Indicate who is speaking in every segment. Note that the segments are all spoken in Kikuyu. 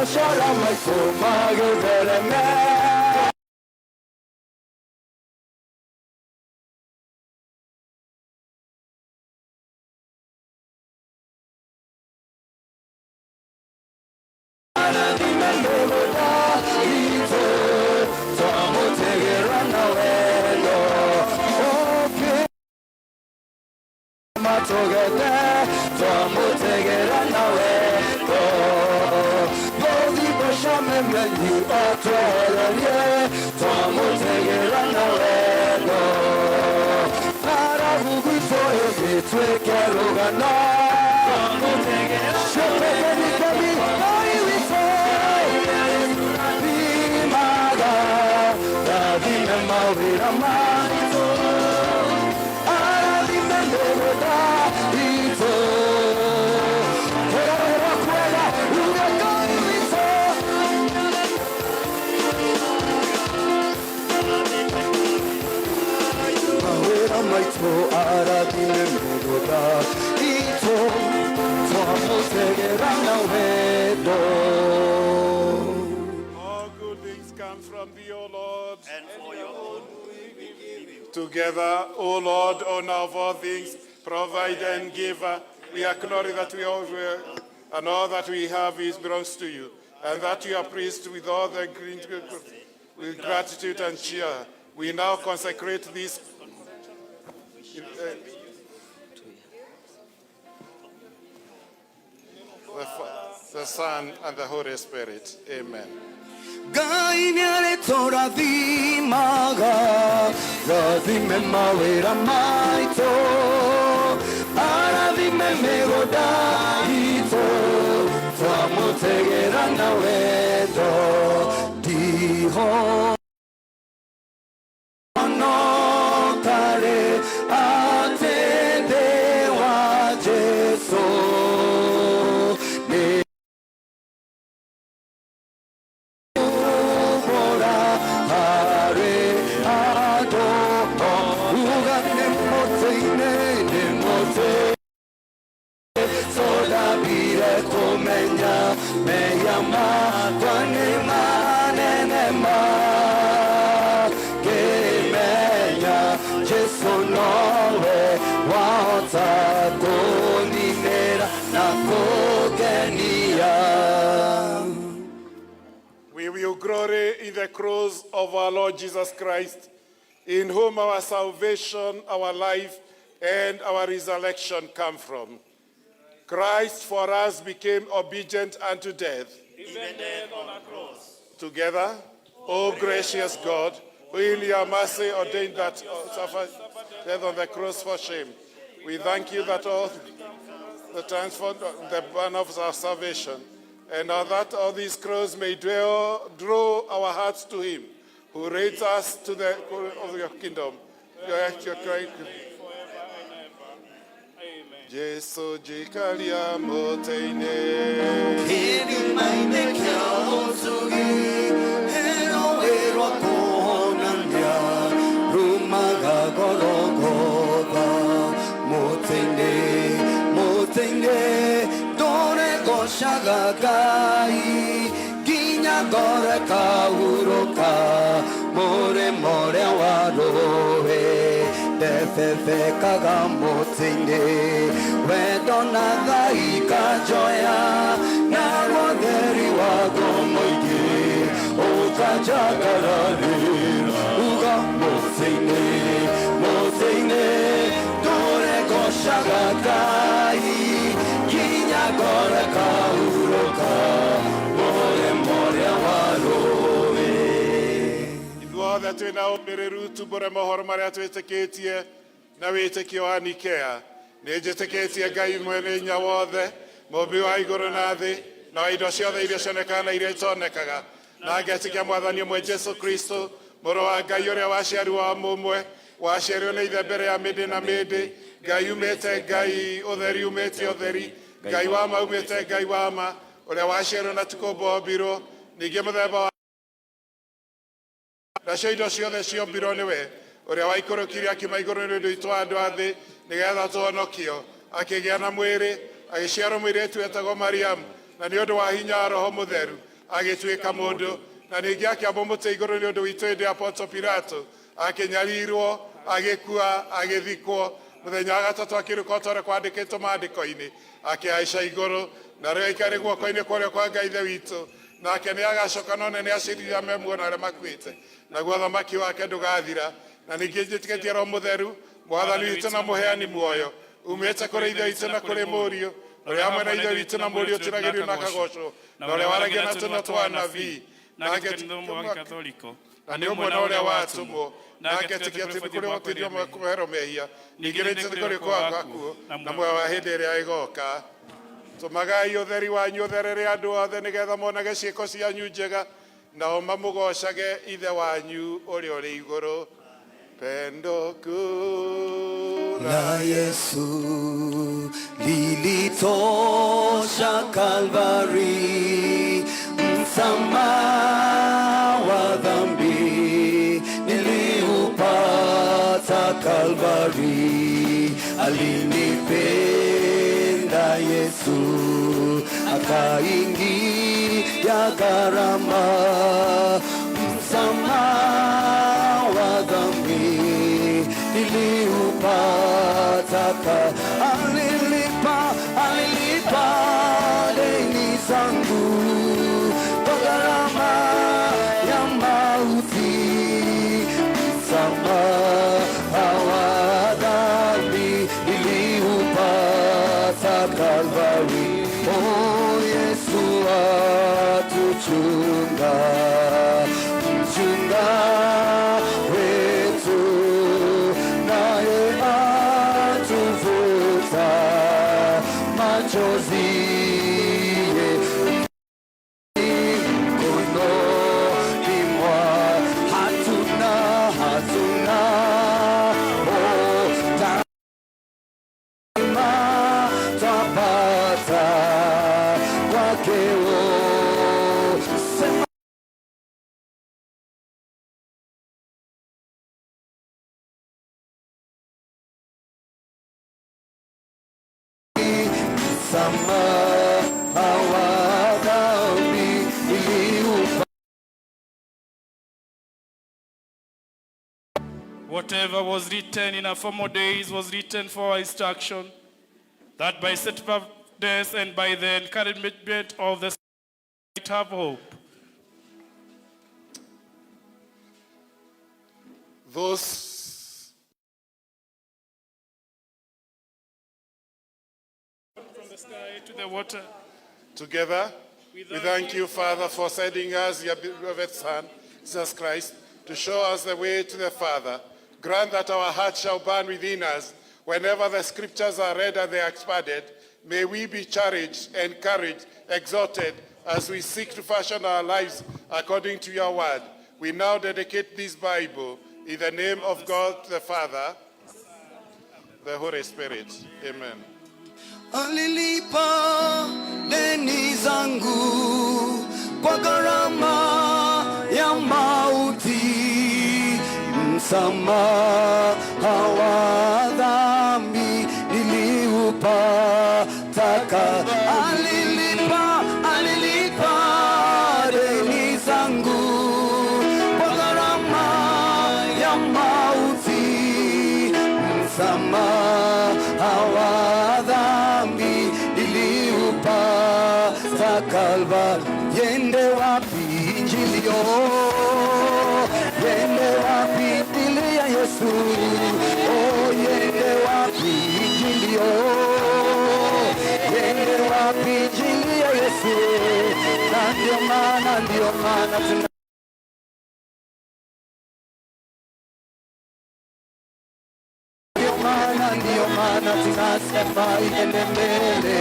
Speaker 1: Biashara maitũ magĩthereme. Arathime mĩgũnda itũ, twamũtegera na wendo. Ũkĩ matũgethe, twamũtegera na wendo. Gothi mbeca memenyi otwehererie, twamũtegera na wendo. Ng'aragu gwitũ ĩgĩtuĩke rũgano, Ciĩtĩkĩri Ngai witũ rathimaga, rathime mawĩra maitũ, arathime mĩgũnda itũ. Kwĩrorera kwega, uge Ngai witũ. Mawĩra maitũ arathime mĩgũnda itũ, twamũtegera na wendo.
Speaker 2: All good things come from thee, O Lord.
Speaker 3: And for your own we give you.
Speaker 2: Together, O Lord, owner of all things, provider and giver, we acknowledge that we all and all that we have is belongs to you, and that you are pleased with all the green, with gratitude and cheer. We now consecrate this the Son and the Holy Spirit. Amen.
Speaker 1: Ngai nĩarĩtũrathimaga, rathime mawĩra maitũ, arathime mĩgũnda itũ, twamũtegera na wendo. Ndiho nokare atĩ ndĩ wa Jesũ. Nĩ Bora harĩ andũ, uga nĩ mũtĩ-inĩ, nĩ mũtĩ tũndambire kũmenya mehia makwa nĩ manene ma ngĩmenya Jesũ nowe wahota kũninĩra na kũngenia.
Speaker 2: We will glory in the cross of our Lord Jesus Christ, in whom our salvation, our life, and our resurrection come from. Christ for us became obedient unto death.
Speaker 3: Even death on a cross.
Speaker 2: Together, O gracious God, who in your mercy ordained that suffer death on the cross for shame, we thank you that all the transformed the banner of our salvation, and that all these crows may dwell, draw our hearts to him, who raised us to the of your kingdom. Your great
Speaker 3: Forever and ever. Amen.
Speaker 2: Jesu jikaria moteine.
Speaker 1: Kĩrĩma-inĩ kĩa ũtugi, rũĩ rwa kũhonania, rumaga Golgotha. Mũtĩ-inĩ, mũtĩ-inĩ, ndũre ngocaga Ngai, nginya ngore kahurũka, mũrĩmo ũrĩa wa rũĩ. Ndebebekaga mũtĩ-inĩ, wendo na tha ikanjoya, naguo ũtheri waguo mũingĩ ũkanjangararĩra. Uga mũtĩ-inĩ, mũtĩ-inĩ, ndũre ngocaga Ngai, nginya ngore kahurũka, mũrĩmo ũrĩa wa rũĩ.
Speaker 2: Ithuothe twĩna ũmĩrĩru tumbũre mohoro marĩa twĩtĩkĩtie na wĩtĩkio wa Nikea. Nĩ njĩtĩkĩtie Ngai mwene hinya wothe, mũmbi wa igũrũ na thĩ, na wa indo ciothe iria cionekaga na iria itonekaga. Na ngetĩkia Mwathani ũmwe Jesu Kristo, mũrũ wa Ngai ũrĩa waciarirwo wa mũmwe, waciarirwo nĩ ithe mbere ya mĩndĩ na mĩndĩ, Ngai umĩte Ngai, ũtheri umĩte ũtheri, Ngai wa ma umĩte Ngai wa ma, ũrĩa waciarirwo na ti kũũmbwo ombirwo, ningĩ mũthemba wa nacio indo ciothe ciombirwo nĩwe, ũrĩa waikũrũkire akiuma igũrũ nĩ ũndũ witũ andũ a thĩ, nĩgetha tũhonokio. Akĩgĩa na mwĩrĩ, agĩciarwo mũirĩtu wetagwo Mariamu, na nĩ ũndũ wa hinya wa Roho Mũtheru, Agĩtuĩka mũndũ na ningĩ akĩambwo mũtĩ igũrũ nĩ ũndũ witũ hĩndĩ ya Ponto Pilato, akĩnyarirwo, agĩkua, agĩthikwo, mũthenya wa gatatũ akĩrũka o ta ũrĩa kwandĩkĩtwo maandĩko-inĩ, akĩhaica igũrũ na rĩu aikarĩ guoko-inĩ kwa ũrĩo kwa Ngai Ithe witũ, nake nĩ agacoka no nene acirithia me muoyo na arĩa makuĩte, naguo ũthamaki wake ndũgathira. Na ningĩ njĩtĩkĩtie Roho Mũtheru, Mwathani witũ na mũheani muoyo, umĩte kũrĩ Ithe witũ na kũrĩ Mũriũ, ũrĩa hamwe na Ithe witũ na Mũriũ ũtinagĩrio na akagocwo, na ũrĩa waragia na tũnua twa anabii,
Speaker 3: nake kanitha ũmwe wa Gĩkatholiko,
Speaker 2: na nĩ ũmwe na ũrĩa watũmwo, nake etĩkia atĩ nĩ kũrĩ gũtuĩrio kũherwo mehia, ningĩ nĩ kũrĩ kwa gakuũ na muoyo wa hĩndĩ ĩrĩa ĩgoka. Tũmagai ũtheri wanyu ũtherere andũ othe, nĩgetha monage ciĩko cianyu njega, nao mamũgocage Ithe wanyu ũrĩa ũrĩ igũrũ. Pendo kuu
Speaker 1: la Yesu lilitosha Kalvari, msamaha wa dhambi niliupata Kalvari. Alinipenda Yesu, akaingia gharama, msamaha wa dhambi niliupata alilipa, alilipa deni zangu kwa gharama ya mauti, msamaha wa dhambi niliupata Kalvari. Oh, Yesu atuchunga, mchunga wetu, naye atufuta machozi mkononi mwa hatuna, hatuna, oh, daima twapata kwake, oh, sema. Msamaha wa dhambi niliupata.
Speaker 3: Whatever was written in our former days was written for our instruction, that by steadfastness and by the encouragement of the Spirit have hope.
Speaker 2: Those
Speaker 3: From the sky to the water.
Speaker 2: Together, we thank you, Father, for sending us your beloved Son, Jesus Christ, to show us the way to the Father. Grant that our hearts shall burn within us whenever the scriptures are read and they are expanded. May we be cherished, encouraged, exhorted as we seek to fashion our lives according to your word. We now dedicate this Bible in the name of God the Father, the Holy Spirit. Amen.
Speaker 1: Alilipa deni zangu kwa gharama ya mauti, msamaha wa dhambi niliupata. Alilipa, alilipa deni zangu kwa gharama ya mauti, msamaha wa dhambi niliupata Kalvari. Yende wapi injili yo? Yende wapi injili ya Yesu? Oh, yende wapi injili yo? Yende wapi injili ya Yesu? Na ndio maana tuna ndio maana tunasema iende mbele,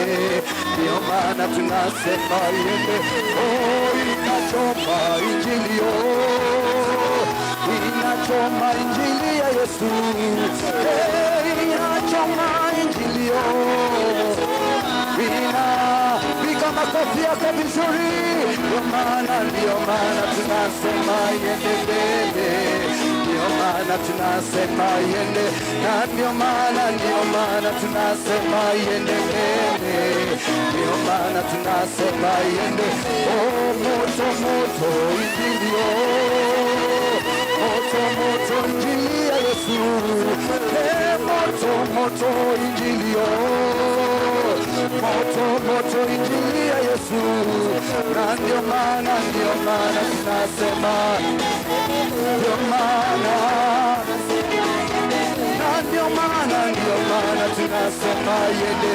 Speaker 1: ndio maana tunasema iende. Oh, inachoma injili, oh, inachoma injili ya Yesu, hey, inachoma injili, oh, ina piga makofi yako vizuri. Ndio maana tunasema iende mbele, ndio maana tunasema iende, na ndio maana tunasema iende mbele. Ndio maana tunasema iende. Oh, moto moto injili, oh moto moto injili ya Yesu. Eh, moto moto injili, oh moto moto injili ya Yesu. Na ndio maana tunasema, ndio maana, na ndio maana tunasema iende.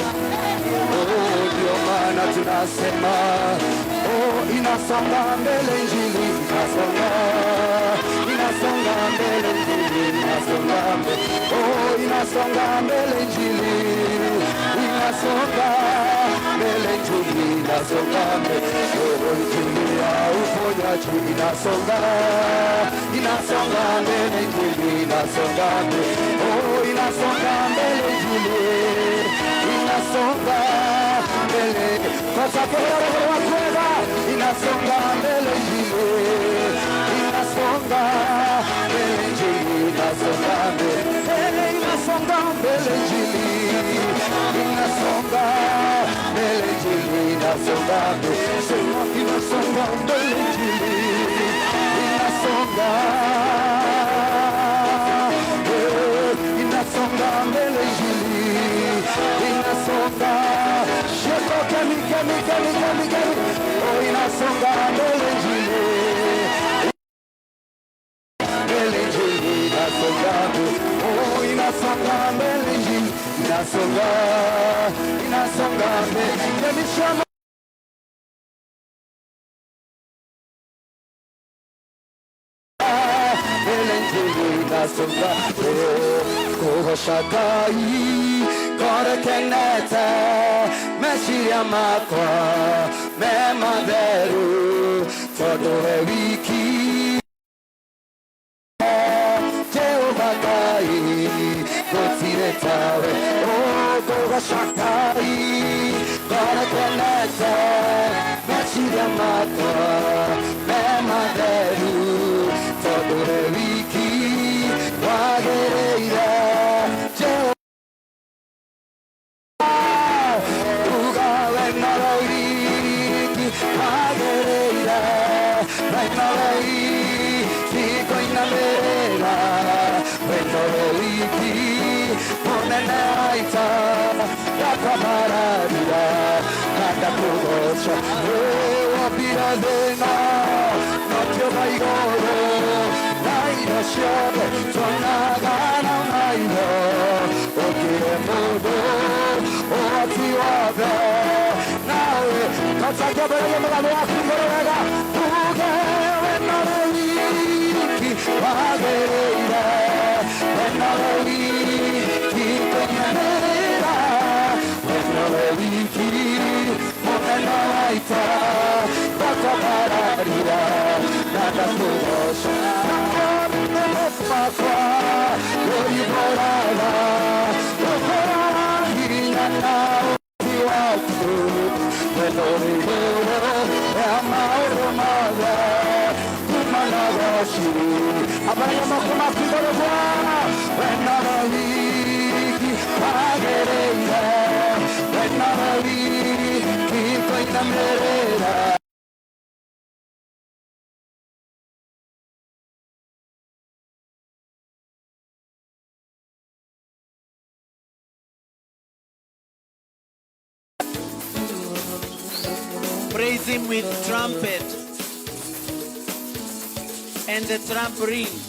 Speaker 1: Oh, ndio maana tunasema, oh, inasonga mbele injili, inasonga, inasonga mbele injili, inasonga mbele. Oh, inasonga mbele injili, inasonga mbele injili, inasonga mbele. Oh, injili ya uponyaji inasonga, inasonga mbele injili, inasonga mbele. Oh, inasonga mbele injili, inasonga mbele. Kwa sababu wakwega, inasonga mbele injili, inasonga mbele injili, inasonga mbele, inasonga mbele injili, inasonga mbele injili, inasonga mbele. Sema inasonga mbele injili, inasonga, inasonga mbele injili, inasonga. Sheko kemi kemi kemi kemi kemi. Oh, inasonga mbele injili, mbele injili, inasonga mbele. Oh, inasonga mbele injili, inasonga, inasonga mbele. Kemi shama. Mbele injili, inasonga mbele. Kuhoshakai kore kenete meciria makwa me matheru tondu we wiki Jehova Ngai gũtirĩ tawe. Oh, ngũgoca Ngai kore kenete meciria makwa me matheru tondu we wiki wagĩrĩire Jehova uga we nowe wiki wagĩrĩire we nowe wiki kũinamĩrĩra we nowe wiki mũnene wa ita ndakwambararia na ndakũgoca. Wĩ wombire thĩ ĩno nokĩũmba igũrũ na indo ciothe tuonaga na maitho ũkĩrĩ mũndũ ũhoti wothe nawe katakebererie mũgambo waku igũrũ wega uge we nowe wiki wagĩrĩire we nowe wiki kũinamĩrĩra we nowe wiki mũnene wa ita ndakwambararia na ndakũgoca makwa ũimbũraga ũkoraga hinya na ũhoti waku we nowe igũrũ rĩa maũndũ mothe kuma na goci abarĩa moko maku igũrũ Bwana we nowe wiki wagĩrĩire we nowe wiki kũinamĩrĩra.
Speaker 4: Praise him with trumpet and the tambourine.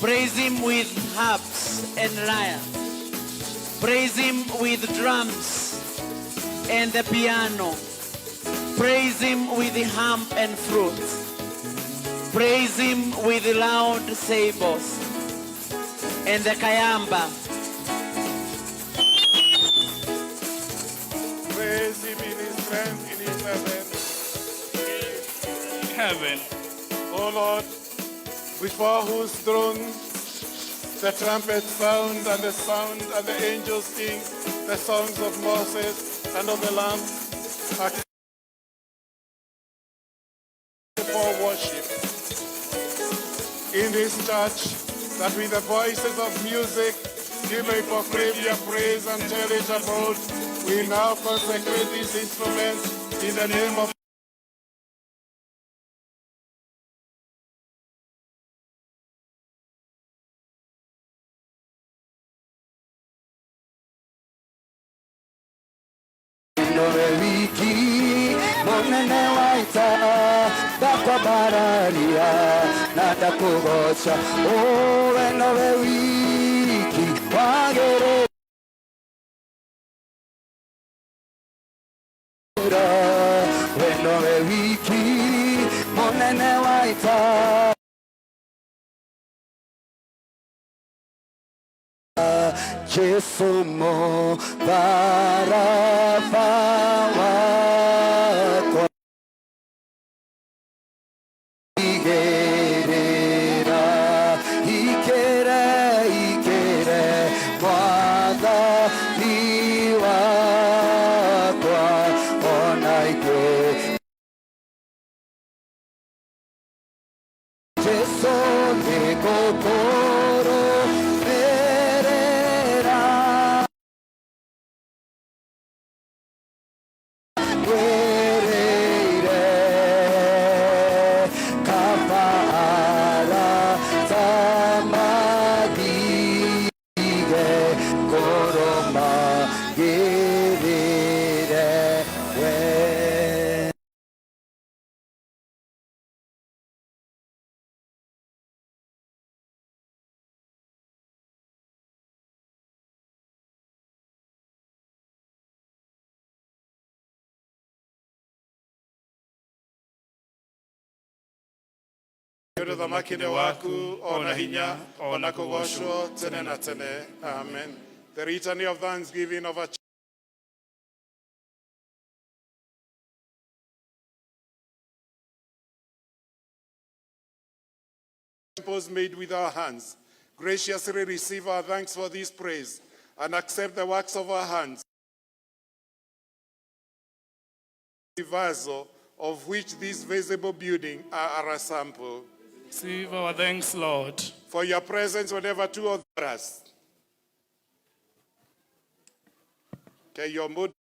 Speaker 4: Praise him with harps and lyre. Praise him with drums and the piano. Praise him with the harp and flute. Praise him with the loud cymbals and the kayamba.
Speaker 2: Praise him in his strength in his heaven.
Speaker 3: In heaven.
Speaker 2: O Lord, before whose throne the trumpet sound and the sound and the angels sing the songs of Moses and of the Lamb are for worship. In this church, that with the voices of music You may proclaim your praise and tell it abroad. We now consecrate these instruments in the name of
Speaker 1: Nowe wiki munene wa ita ndakwambararia na ndakũgoca ũwe nowe wiki wagĩrĩire we nowe wiki munene wa ita Jesu mũtharaba wakwa igĩrĩra ikĩre ikĩre mwathani wakwa ona ikĩ Jesu nĩngũkũrũmĩrĩra wĩrĩire kaba arata mathige ngoro magĩrĩre we.
Speaker 2: Nĩ ũndũ thamaki nĩ waku ona hinya ona kũgocwo tene na tene. Amen. The litany of thanksgiving of a temples made with our hands. Graciously receive our thanks for this praise and accept the works of our hands, the vessel of which this visible building are a sample.
Speaker 3: Receive our thanks, Lord.
Speaker 2: For your presence whenever two of us. Okay, your mood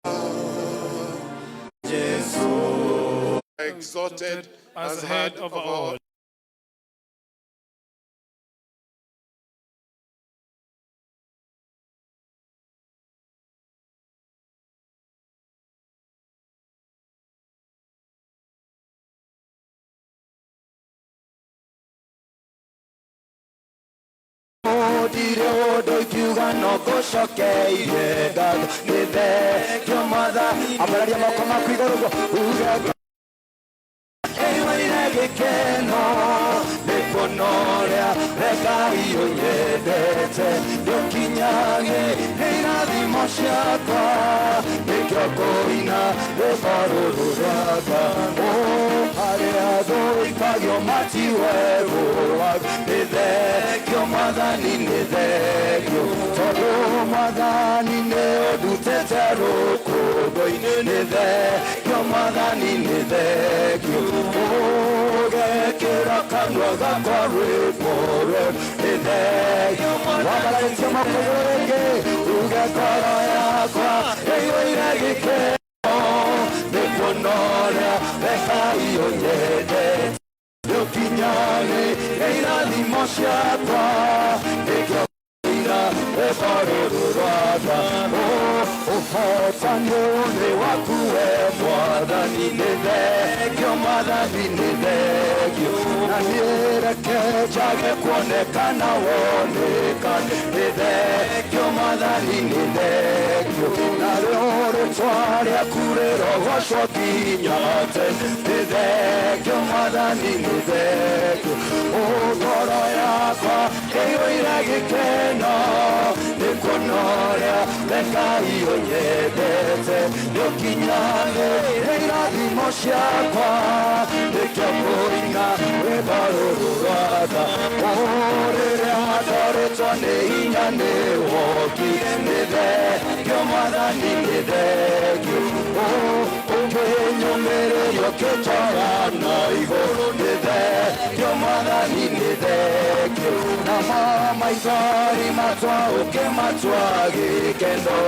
Speaker 2: exalted
Speaker 3: as head of all.
Speaker 1: Ndirĩ ũndũ ingiuga no ngũcokeire ngatho nĩ thengio mwathani ambararia moko maku igũrũ ũguo uge ĩiyũire gĩkeno nĩ kuona ũrĩa Ngai ũnyendete ndũkinyage nĩ irathimo ciakwa nĩkĩo ngũina rwĩmbo rũrũ rwakwa ũ harĩa thũikagio matiwerũaga nĩ thengio mwathani nĩ thengio tondũ mwathani nĩ ũndutĩte rũkũngũ-inĩ nĩ thengio mwathani nĩ thengio ũgekĩra kanua gakwa rwĩmbo rwerũ nĩ thengio wambararĩtie moko igũrũ rĩngĩ uge ngoro yakwa ĩiyũire gĩkeno nĩ kuona ũrĩa Ngai ũnyendete ndũkinyane nĩ irathimo ciakwa nĩkĩo ngũina rwĩmbo rũrũ rwakwa ũhotani nĩ waku we mwathani nĩ thengio mwathani nĩ thengio na niĩ reke njage kuonekana wonekane nĩ thengio mwathani nĩ thengio narĩo rĩtwa rĩaku rĩrogocwo nginya tene nĩ thengio mwathani nĩ thengio ngoro yakwa ĩiyũire gĩkeno nĩ kuona ũrĩa Ngai ũnyendete ndũkinyane nĩ irathimo ciakwa nĩkĩo ngũina rwĩmbo rũrũ rwakwa rĩrĩa ndorĩtwo nĩ hinya nĩ wokire nĩ thengio mwathani nĩ thengio ũkĩnyũmĩrĩria ũkĩnjoya na igũrũ nĩ thengio mwathani nĩ thengio Namo maithori matwa ũkĩmatua gĩkeno.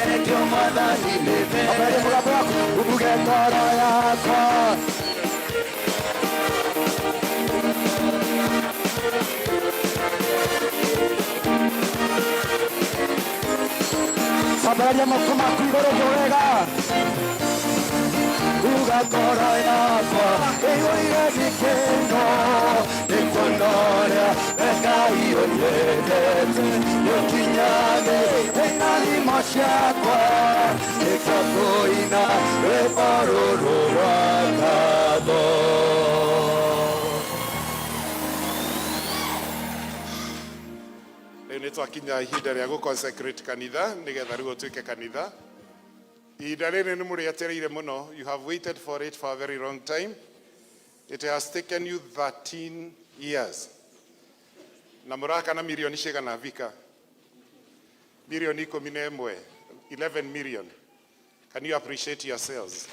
Speaker 1: Thengiũ Mwathani nĩ thengiũ. Uge ngoro yakwa. Ambararia moko maku igũrũ wega. Uga ngoro yakwa ĩiyũire gĩkeno nĩ kuona ũrĩa Ngai ũnyendete. Nĩũkinyage na thimo ciakwa nĩkĩo ngũina rwĩmbo rũrũ rwa ngatho.
Speaker 2: Rĩu nĩ twakinya ihinda rĩa gũ-consecrate kanitha nĩgetha rĩu ũtuĩke kanitha. Ihinda rĩrĩ nĩ mũrĩetereire mũno. You have waited for it for a very long time. It has taken you 13 years. Na mũraka na mirioni cigana Vika? Mirioni 11, 11 million. Can you appreciate yourselves?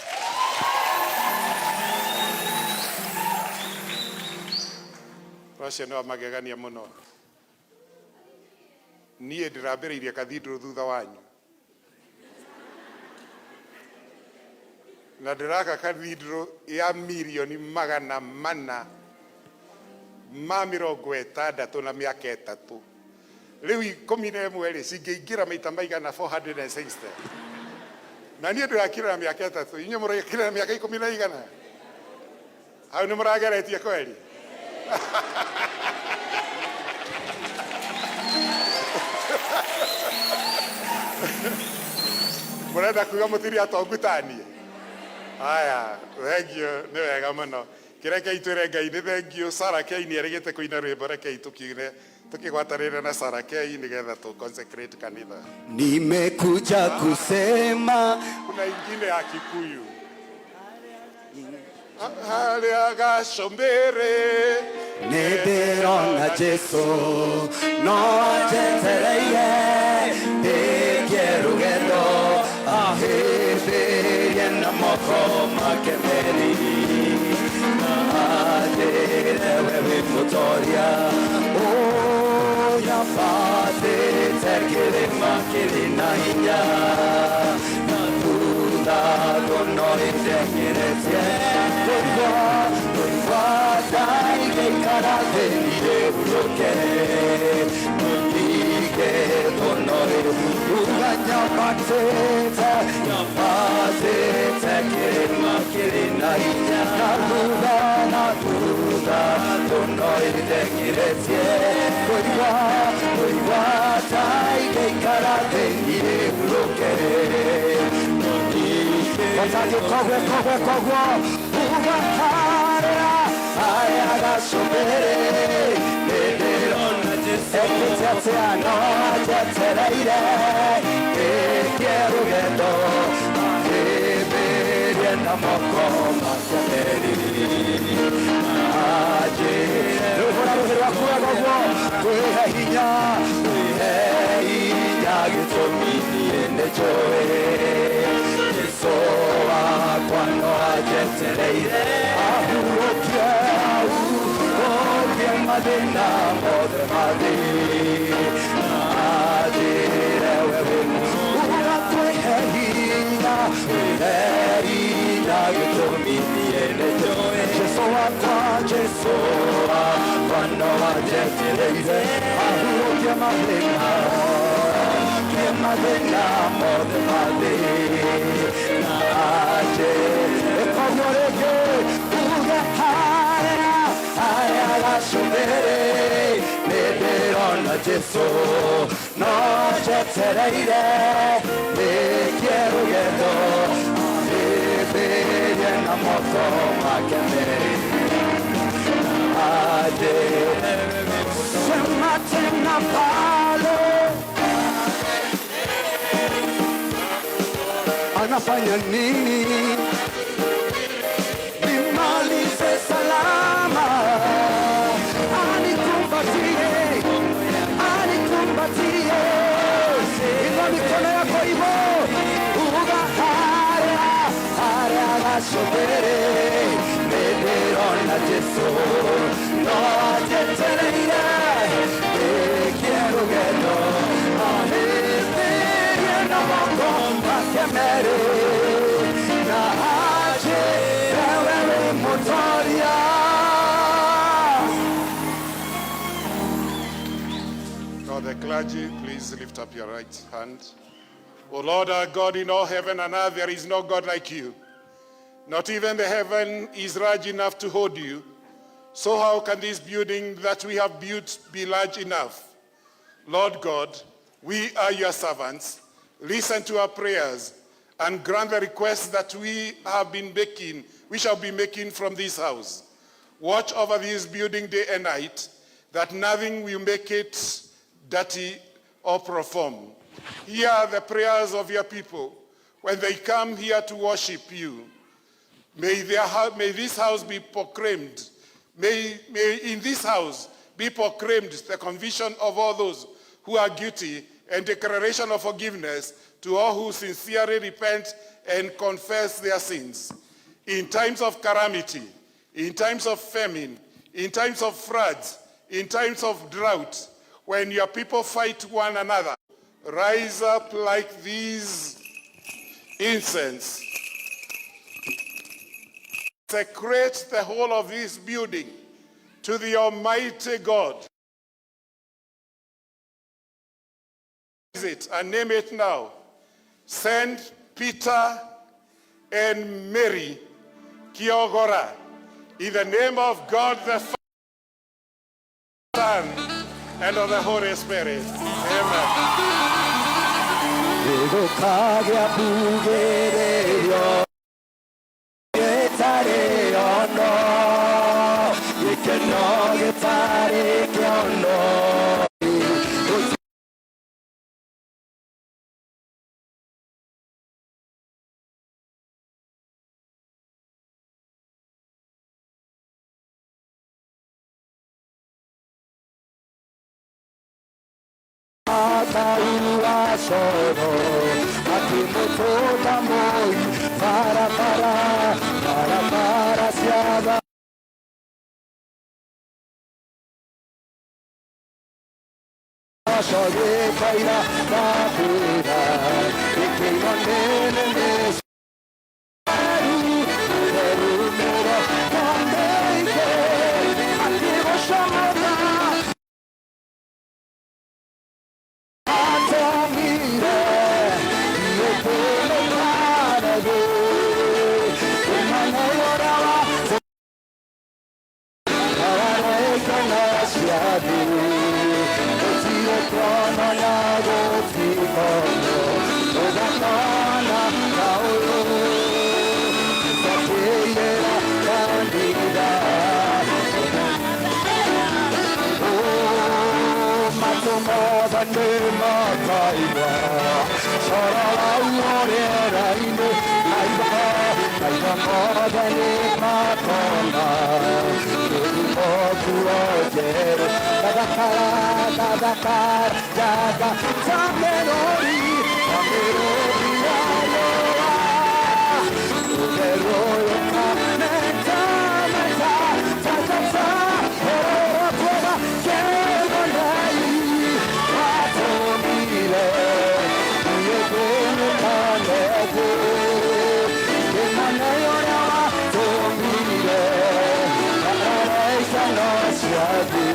Speaker 2: Ũcio nĩ wa magegania mũno. Niĩ ndĩrambĩrĩirie cathedral thutha wanyu. Na ndĩraka cathedral ya mirioni 460 na mĩaka 3. Rĩu 11 rĩ cingĩingĩra maita maigana 460. Na niĩ ndĩrakire na mĩaka 3, inyuĩ mũrakire na mĩaka 10 na igana. Hau nĩ mũrageretie kweli? Mũrenda kuga mũtiri atongu ta niĩ? Aya, thengiũ, nĩ wega mũno. Kĩrekei twĩre Ngai nĩ thengiũ. Sarah K nĩ erĩgĩte kũina rwĩmbo, rekei tũkiune tũkĩgwatanĩre na Sarah K nĩgetha tũ consecrate kanitha.
Speaker 1: Nimekuja kusema
Speaker 2: Kuna ingine ya Kikuyu. Harĩa gacumbĩrĩ
Speaker 1: nĩndĩrona Jesũ no anjetereire ndĩkie rũgendo ahĩmbĩrie na moko make merĩ na anjĩre we wĩ mũtoria. Ũnyambatĩte kĩrĩma kĩrĩ na hinya na thutha ngũno ĩndengeretie. Kũigua ndaigĩikara thĩ niĩ hurũke mũtige ngũno uga nyambatĩte nyambatĩte kĩrĩma kĩrĩ na hinya na thutha ngũno ĩndengeretie. Kũigua ndaigĩikara thĩ niĩ hurũke mũtige kogwe kogwe kogwo uga harĩa harĩa gacumbĩrĩ nĩndĩrona Jesũ ekĩte atĩa no anjetereire ndĩkie rũgendo ahĩmbĩrie na moko make merĩ anjĩre rũhũra rũhĩ rwaku wega ũguo kwĩhe hinya kwĩhe hinya gĩtũmi niĩ nĩnjũĩ Jesũ wakwa no anjetereire ahurũkie ahurũkie mathĩna mothe ma thĩ na anjĩre we wĩ uga kwĩhe hinya kwĩhe hinya gĩtũmi niĩ nĩnjũĩ Jesũ wakwa Jesũ wakwa no anjetereire ahurũkie mathĩna mathĩna mothe ma thĩ na anjĩre koguo rĩngĩ uge harĩa harĩa gacumbĩrĩ nĩndĩrona Jesũ no anjetereire ndĩkie rũgendo ahĩmbĩrie na moko make merĩ na anjĩre sema tena pale anafanya nini nimalize salama anikumbatie anikumbatie inua mikono yako hivyo uga harĩa harĩa gacumbĩrĩ nĩndĩrona Jesũ no anjetereire Merĩ na anjĩre we wĩ mũtoria.
Speaker 2: Now the clergy, please lift up your right hand. O Lord our God, in all heaven and earth, there is no God like you. Not even the heaven is large enough to hold you. So how can this building that we have built be large enough? Lord God, we are your servants. Listen to our prayers and grant the requests that we have been making, we shall be making from this house. Watch over this building day and night, that nothing will make it dirty or profane. Hear the prayers of your people when they come here to worship you. May this house be proclaimed. May in this house be proclaimed the conviction of all those who are guilty and declaration of forgiveness to all who sincerely repent and confess their sins. In times of calamity, in times of famine, in times of floods, in times of drought, when your people fight one another, rise up like these incense. Consecrate the whole of this building to the Almighty God. It and name it now. Send Peter and Mary Kiogora in the name of God the Son and of the Holy Spirit. Amen.
Speaker 1: Gũkagĩa mbugĩrĩrio gĩtarĩ ono, gĩkeno gĩtarĩ kĩono. Akauwa coro akĩmũtũnga Moi barabara barabara cia gĩkaira na mbĩra ĩkĩino nĩ nene mũtheru akĩgũcomora atũmire gĩkĩmũkarage kĩmane ũrĩa wa Ararekana ciathi gũtirĩ kuono na gũtikono ũgakona ta ũyũ Isakĩirĩra kanitha matũ mothe nĩ makaigua coro wauo rĩera-inĩ maitho maitho mothe nĩ makona mĩrimo nguo njerũ gathakara gathakara gaga ta mĩrũri ta mĩrũri ya riũa ũtheru ũyũ ta meta meta ta ta ta ũrĩa twega kĩgonei watũmire niĩ kĩmane ũrĩa watũmire araikano ciathi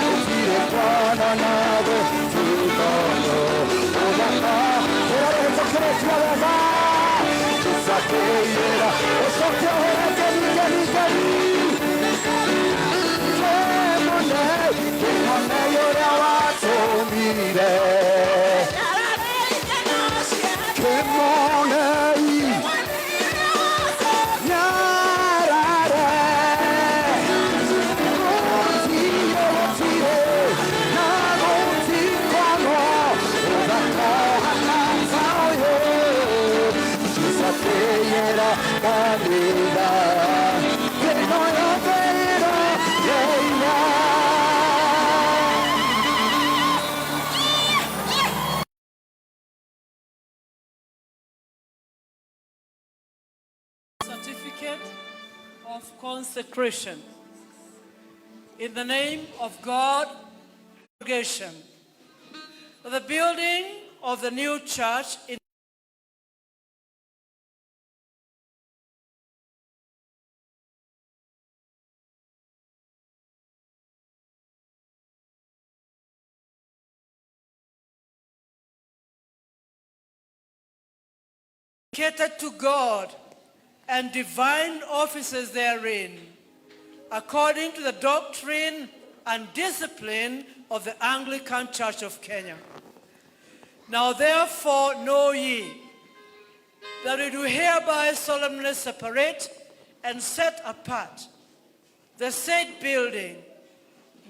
Speaker 1: gũtirĩ kuono na gũtikono ũthaka ũrarĩtũkĩrĩtie wega Isakĩirĩra ũcoke ũhũre ngemi ngemi ngemi kĩmone kĩmone ũrĩa watũmire kĩmone nyarare gũtirĩ gũtirĩ na gũtikono ũthaka ũhana ta ũyũ Isakĩirĩra kanitha kĩno yothe ĩrogeia.
Speaker 5: Certificate of consecration. In the name of God, congregation, the building of the new church in Dedicated to God and divine offices therein, according to the doctrine and discipline of the Anglican Church of Kenya. Now therefore know ye that we do hereby solemnly separate and set apart the said building,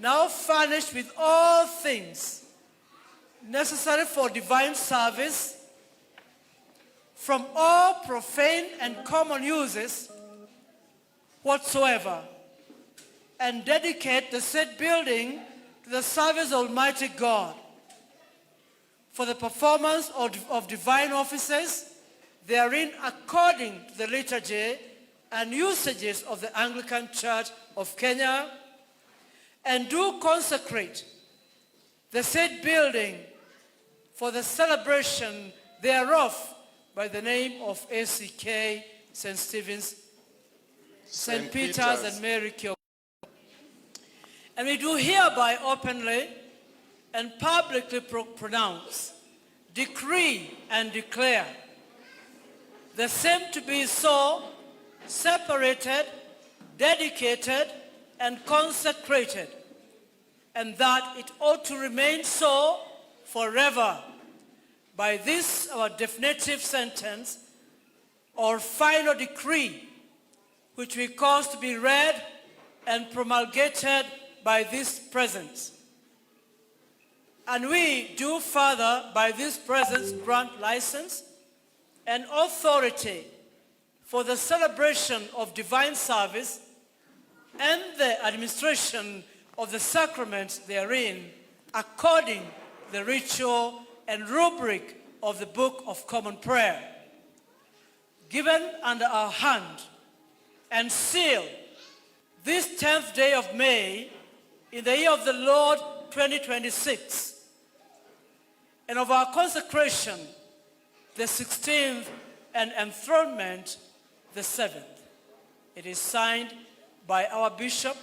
Speaker 5: now furnished with all things necessary for divine service, from all profane and common uses whatsoever, and dedicate the said building to the service of Almighty God for the performance of divine offices therein according to the liturgy and usages of the Anglican Church of Kenya, and do consecrate the said building for the celebration thereof by the name of ACK St. Stephen's, St. Peter's and Mary Kioko. And we do hereby openly and publicly pronounce, decree and declare the same to be so separated, dedicated, and consecrated, and that it ought to remain so forever. By this our definitive sentence or final decree, which we cause to be read and promulgated by this presence. And we do further by this presence grant license and authority for the celebration of divine service and the administration of the sacraments therein, according to the ritual and rubric of the Book of Common Prayer, given under our hand and sealed this 10th day of May in the year of the Lord 2026, and of our consecration, the 16th, and enthronement, the 7th. It is signed by our Bishop,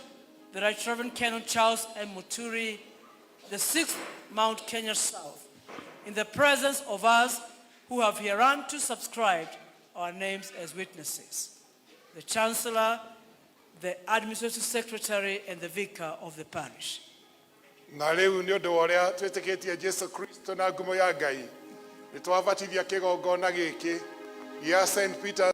Speaker 5: the Right Reverend Canon Charles M. Muturi, the 6th Mount Kenya South, in the presence of us who have hereunto subscribed our names as witnesses, the Chancellor, the Administrative Secretary, and the Vicar of the parish.
Speaker 2: Na rĩu nĩ ũndũ wa ũrĩa twĩtĩkĩtie Jesu Kristo na ngumo ya Ngai, nĩ twabatithia kĩgongona gĩkĩ gĩa St. Peter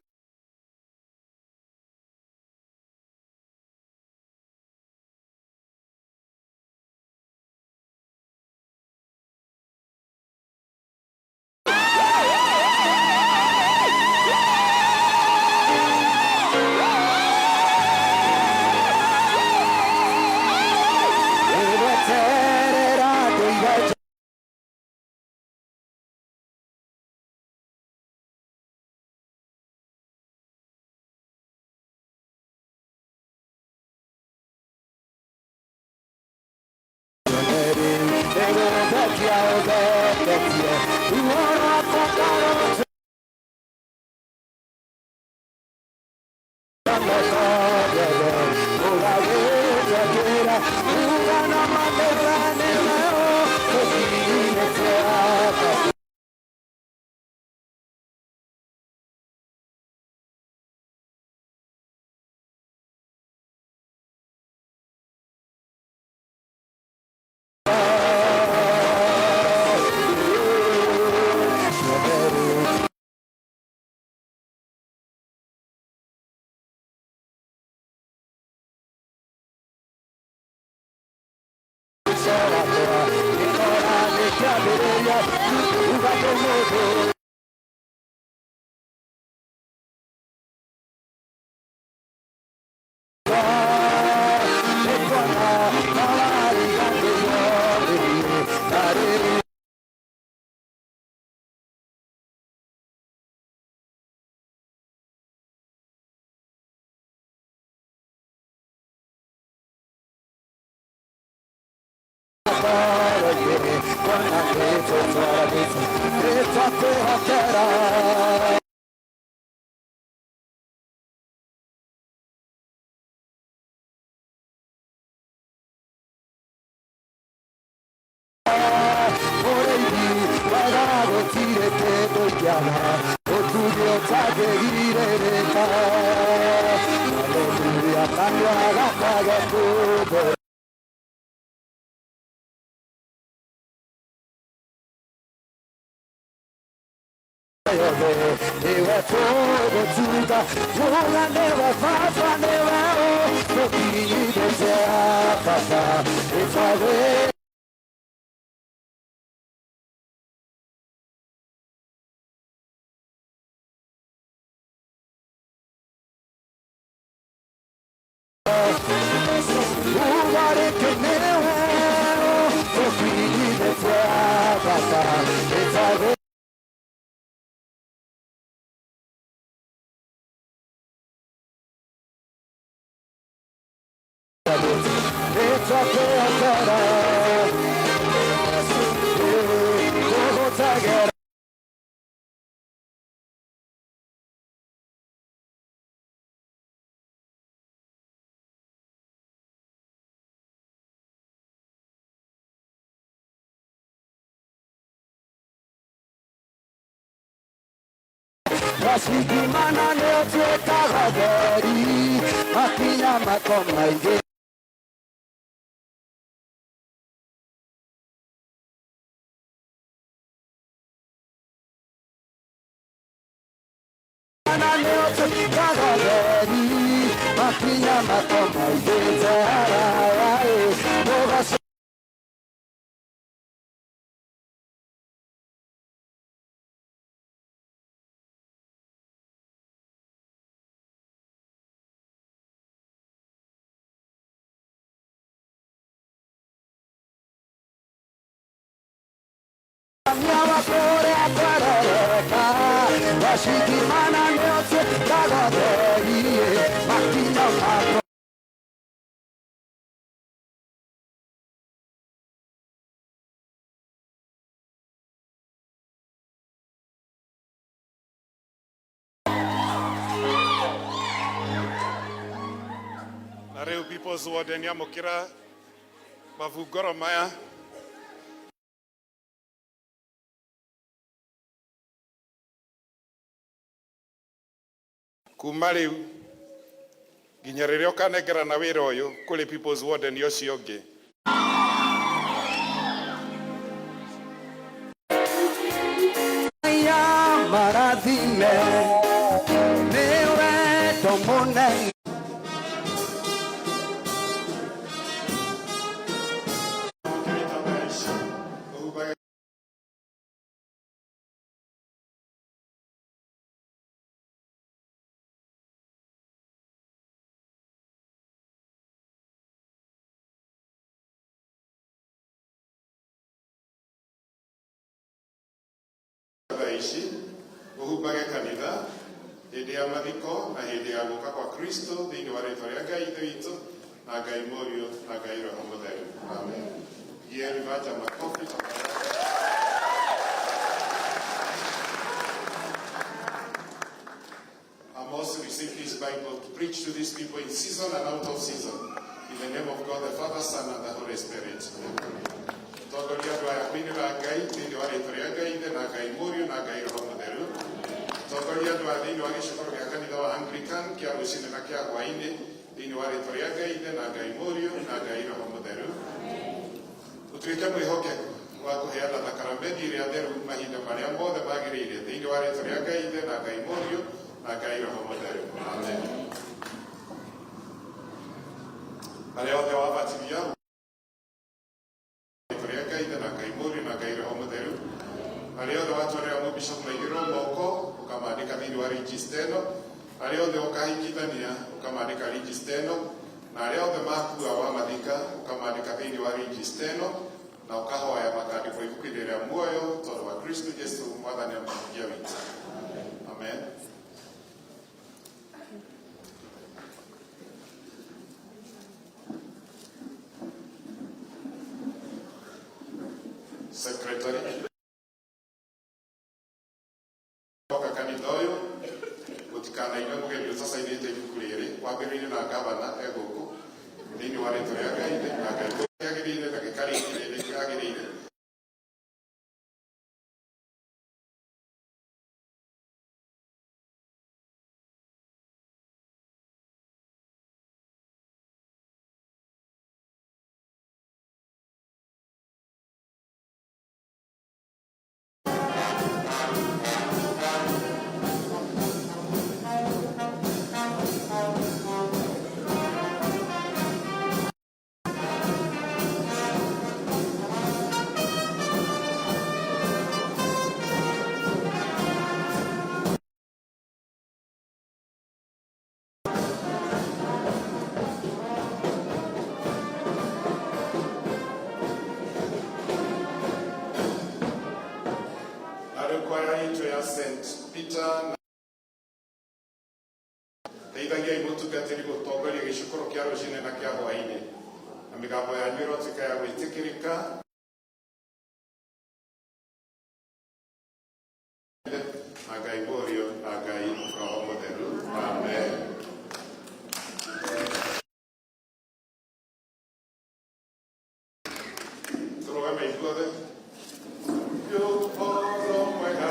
Speaker 1: Gũtangĩgirĩrĩka. Haleluya, kanua gakwa gekumbũra yothe nĩwe tũgũtunga. Uga nĩwe baba, nĩwe ũtũkinyithĩtie baba ĩtagwĩ Ugarĩke nĩwe ũtũkinyithĩtie baba ĩtagwĩ. It's Washikimana nĩ ũtuĩkaga theri makinya makwa maingĩ. Mana nĩ ũtuĩkaga theri makinya makwa maingĩ mũgaco. Kũrĩa kwaroreka washikimana nĩ ũtuĩkaga theri makinya makwa.
Speaker 2: Na rĩu People's Warden amũkĩra mabungoro maya. Kuma rĩu nginya rĩrĩa ũkanengerana wĩra ũyũ kũrĩ People's Warden ũcio ũngĩ.
Speaker 1: Ya marathime nĩ wendo mũnene.
Speaker 2: Thaa ici ũhumbage kanitha hĩndĩ ya mathiko na hĩndĩ ya gũka kwa Kristo thĩinĩ wa rĩtwa rĩa Ngai Ithe witũ na Ngai Mũriũ na Ngai Roho Mũtheru. Amen. Pigieni Vacha makofi tafadhali. Amos received his Bible to preach to these people in season and out of season. In the name of God, the Father, Son, and the Holy Spirit. Tongoria andũ aya kũinĩra Ngai thĩinĩ wa rĩtwa rĩa Ngai Ithe na Ngai Mũriũ na Ngai Roho Mũtheru. Tongoria andũ aya thĩinĩ wa gĩcukũrũ gĩa kanitha wa Anglican kĩa rũcinĩ na kĩa hwaĩ-inĩ thĩinĩ wa rĩtwa rĩa Ngai Ithe na Ngai Mũriũ na Ngai Roho Mũtheru. Ũtuĩke mwĩhokeku wa kũheana thakaramenti ĩrĩa theru mahinda marĩa mothe magĩrĩire thĩinĩ wa rĩtwa rĩa Ngai Ithe na Ngai Mũriũ na Ngai Roho Mũtheru. Amen. Arĩa othe wabatithia rĩtwa rĩa Ngai Ithe na Ngai Mũriũ na Ngai Roho Mũtheru. Arĩa othe watwarĩra mũbishop maigĩrĩrwo moko ũkamandĩka thĩinĩ wa register ĩno. Arĩa othe ũkahikithania ũkamandĩka register ĩno, na arĩa othe makua wamathika ũkamandĩka thĩinĩ wa register ĩno, na ũkahoya makandĩkwo ibuku-inĩ rĩa muoyo tondũ wa Kristo Jesu mwathani na mũhonokia witũ. Amen. Secretary oka kanitha ũyũ gũtikanaime mũgeni ũtacainĩte ibuku rĩrĩ wambĩrĩirie na gavana egũkũ thĩinĩ wa rĩtwa rĩa Ngai Ithe na Ngai kĩagĩrĩire na gĩkarĩkĩrĩire kĩagĩrĩire. ya St Peter teithagiai mũtungatĩri gũtongoria gĩcukũro kĩa rũcinĩ na kĩa hwaĩ-inĩ na mĩgambo yanyu ĩrotuĩka ya gwĩtĩkĩrĩka na Ngai Mũriũ na Ngai Roho Mũtheru. Amen. Tũrũgame ithuothe. Ũhoro mwega.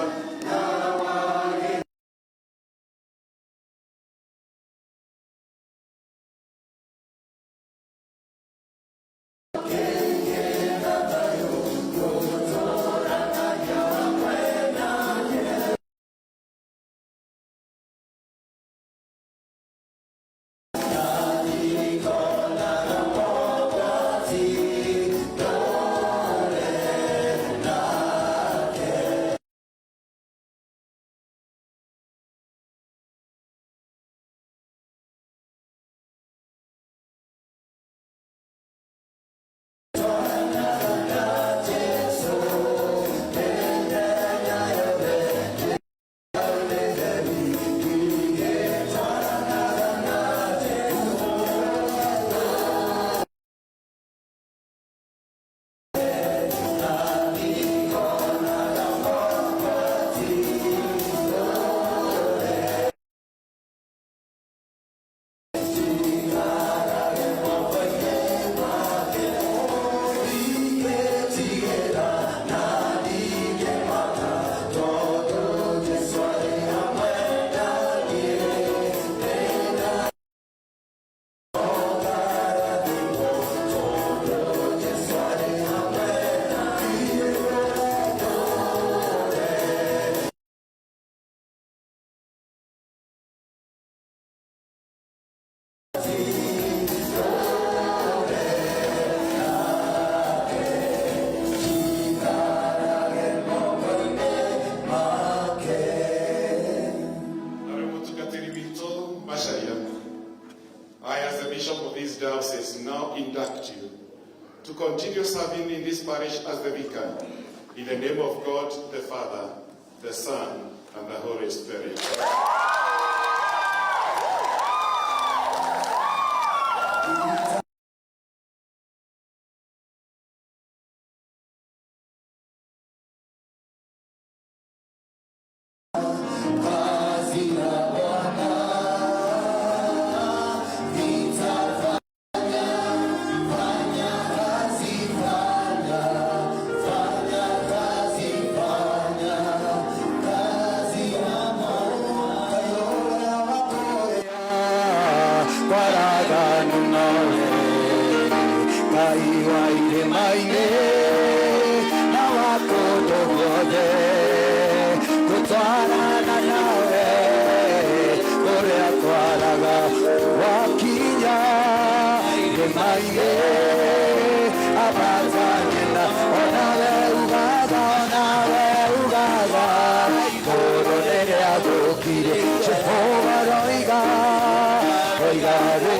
Speaker 2: Narĩo mũtungatĩri witũ Macharia, I, as the bishop of this diocese, now induct you to continue serving in this parish as the vicar, in the name of God the Father, the Son, and the Holy Spirit.
Speaker 1: Kazi ya Bwana nitafanya, fanya kazi, fanya, fanya kazi, fanya kazi ya Bwana. Kwaraganu nawe Ngai wa irĩma-inĩ na wa kũndũ guothe gũtwarana nawe kũrĩa twaraga wakinya irĩma-inĩ ambatanie onawe ugaga onawe ugaga igũrũ nĩrĩathũkire Jehova roiga roiga rĩ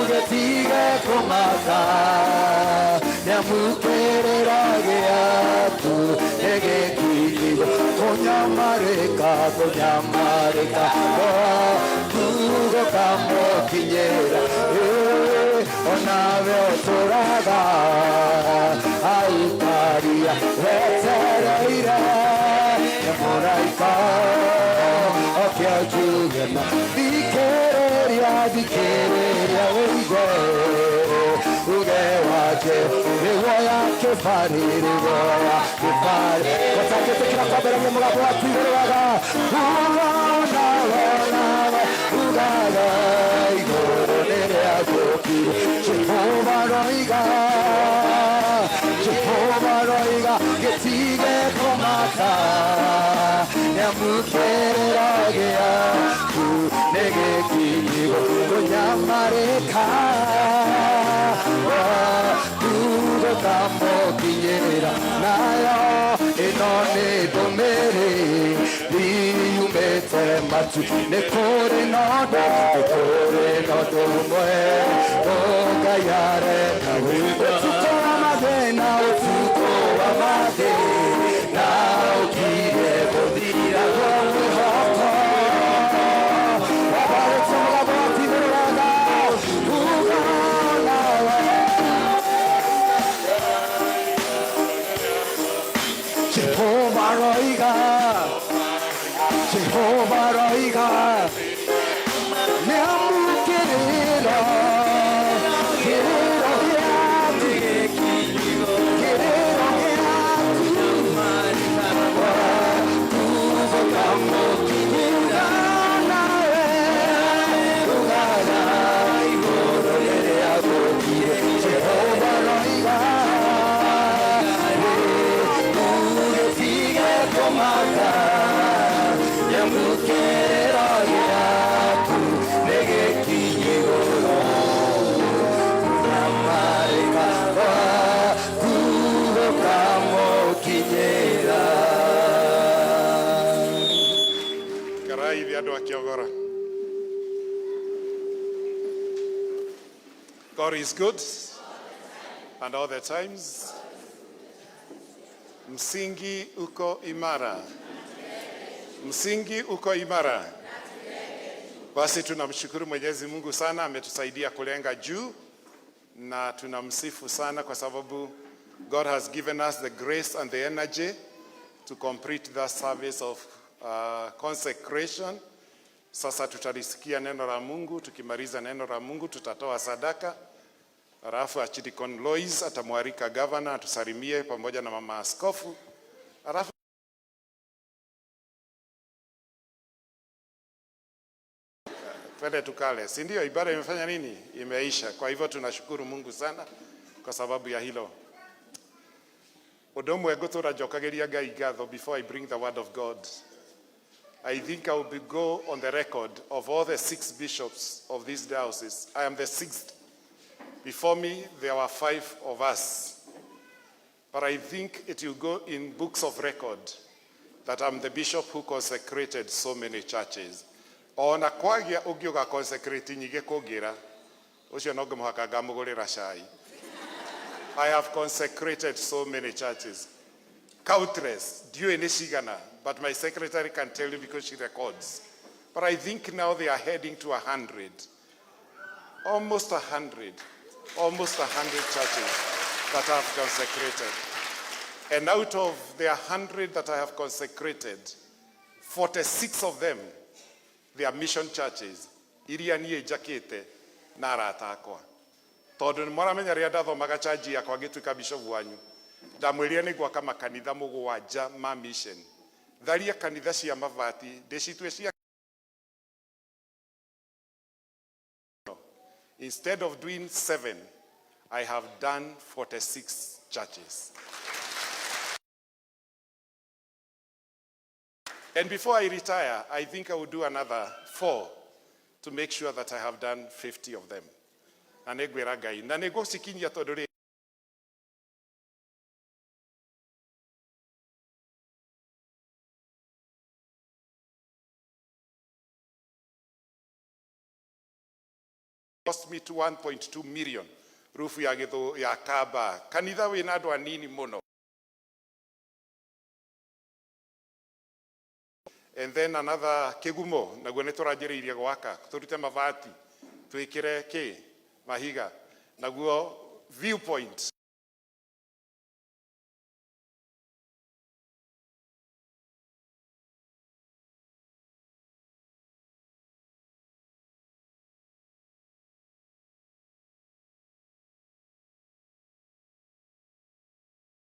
Speaker 1: getige kũmaka nĩamũkĩrĩra gĩaku nĩgĩkinyire kũnyamarĩka kũnyamarĩka gũkamũkinyĩra onawe ũtũraga aikaria wetereire nĩ mũraika oke njuge ma thikĩrĩria thikĩrĩria wĩigue uge wake nĩguo ya kĩbarĩ nĩguo ya kĩbarĩ ũtangĩtĩkĩra kwambĩrĩria mũgambo waku igũrũ waga uga nawe nawe ugaga igũrũ nĩrĩathũkire Jehova roiga Jehova roiga gĩtige kũmaka nĩamũkĩrĩra gĩaku nĩgĩkinyirwo kũnyamarĩka gũkamũkinyĩra nayo ĩno nĩ ndũmĩrĩri yumĩte matu nĩ kũrĩ na ũndũ nĩ kũrĩ na ũndũ ũmwe Ngai arenda ũtukũ wa mathĩna ũtukũ wa mathĩna ũkirie gũthira roiga nĩamũkĩrĩra kĩrĩro gĩaku kĩrĩro gĩaku gũkamũkinyĩra nawe rũgana igũrũ rĩrĩa gũkire Jehova roiga ũgĩtige kũmaka nyamũkĩrĩro gĩaku nĩgĩkinye igũrũ kũnyamarĩka gwaku gũkamũkinyĩra.
Speaker 2: Karai thĩ andũ a Kiogora. God is good and all the times. Msingi uko imara. Msingi uko imara. Basi tunamshukuru Mwenyezi Mungu sana, ametusaidia kulenga juu na tunamsifu sana kwa sababu God has given us the grace and the energy to complete that service of consecration. Sasa tutalisikia neno la Mungu. Tukimaliza neno la Mungu tutatoa sadaka, halafu Archdeacon Lois atamwalika governor atusalimie pamoja na mama askofu, halafu twende tukale, si ndio? Ibada imefanya nini? Imeisha. Kwa hivyo tunashukuru Mungu sana kwa sababu ya hilo. Ũndũ ũmwe ngũtũra njokageria Ngai ngatho before I bring the word of God. I think I will be go on the record of all the six bishops of this diocese. I am the sixth. Before me, there were five of us. But I think it will go in books of record that I'm the bishop who consecrated so many churches. Ona kwagia ũngĩ ũga consecrate nyingĩ kũngĩra, ũcio no ngĩmũhaka ngamũgũrĩra cai. I have consecrated so many churches. Countless. Ndiũĩ nĩ cigana, but my secretary can tell you because she records. But I think now they are heading to 100. Almost 100. Almost 100 churches that I have consecrated. And out of the 100 that I have consecrated, 46 of them, they are mission churches. Iria niĩ njakĩte na arata akwa. Tondũ nĩ mũramenya rĩrĩa ndathomaga charge yakwa ngĩtuĩka bishop wanyu, ndamwĩrire nĩ gwaka makanitha mũgwanja ma mission. Tharia kanitha cia mabati, ndĩcitue cia. Instead of doing seven, I have done 46 churches. And before I retire, I think I will do another four to make sure that I have done 50 of them. Na nĩ ngwĩra Ngai, na nĩ ngũcikinyia tondũ rĩ cost me to 1.2 million roof ya gĩthũ ya kamba kanitha wĩna andũ anini mũno. And then another kĩgumo naguo nĩ tũranjĩrĩirie gwaka tũrute mabati twĩkĩre kĩ mahiga naguo viewpoint.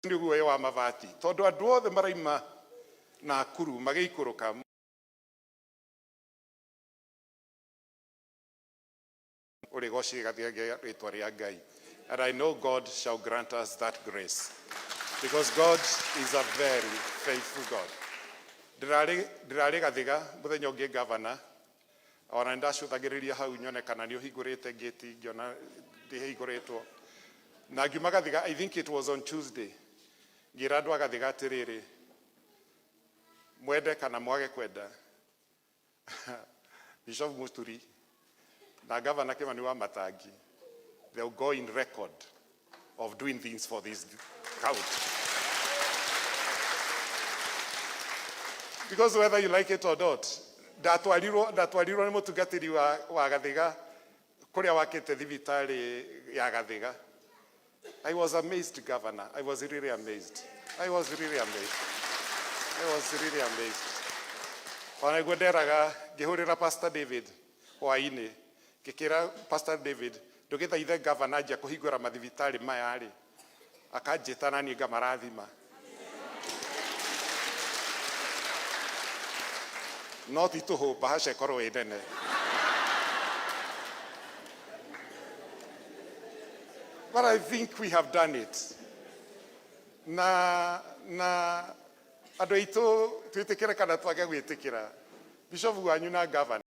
Speaker 2: Nĩ guoya wa mabati tondũ andũ othe maraima Nakuru magĩikũrũka ũrĩgocĩgathia rĩtwa rĩa Ngai. And I know God shall grant us that grace because God is a very faithful God. Ndĩrarĩ gathiga mũthenya ũngĩ, governor, ona nĩndacũthagĩrĩria hau nyone kana nĩ ũhingũrĩte gate, ngĩona ndĩhingũrĩtwo na ngiuma Gathiga. I think it was on Tuesday. Ngĩra andũ a Gathiga atĩrĩrĩ, mwende kana mwage kwenda, Bishop Muturi na Governor Kimani wa Matangi, they'll go in record of doing things for this county, because whether you like it or not, ndatwarirwo nĩ mũtungatĩri wa Gathiga kũrĩa wakĩte thibitarĩ ya Gathiga. I was amazed, Governor. I was really amazed. I was really amazed. I was really amazed. Ona nĩguo nderaga Ngĩhũrĩra Pastor David hwainĩ, ngĩkĩra Pastor David, ndũgĩthaithe gavana anjia kũhingũra mathibitarĩ maya rĩ, akanjĩta na niĩ ngamarathima. No ti tũhũ, bahasha ĩkorwo ĩ nene. But I think we have done it. Na andũ aitũ, twĩtĩkĩre kana twage gwĩtĩkĩra, bishop wanyu na governor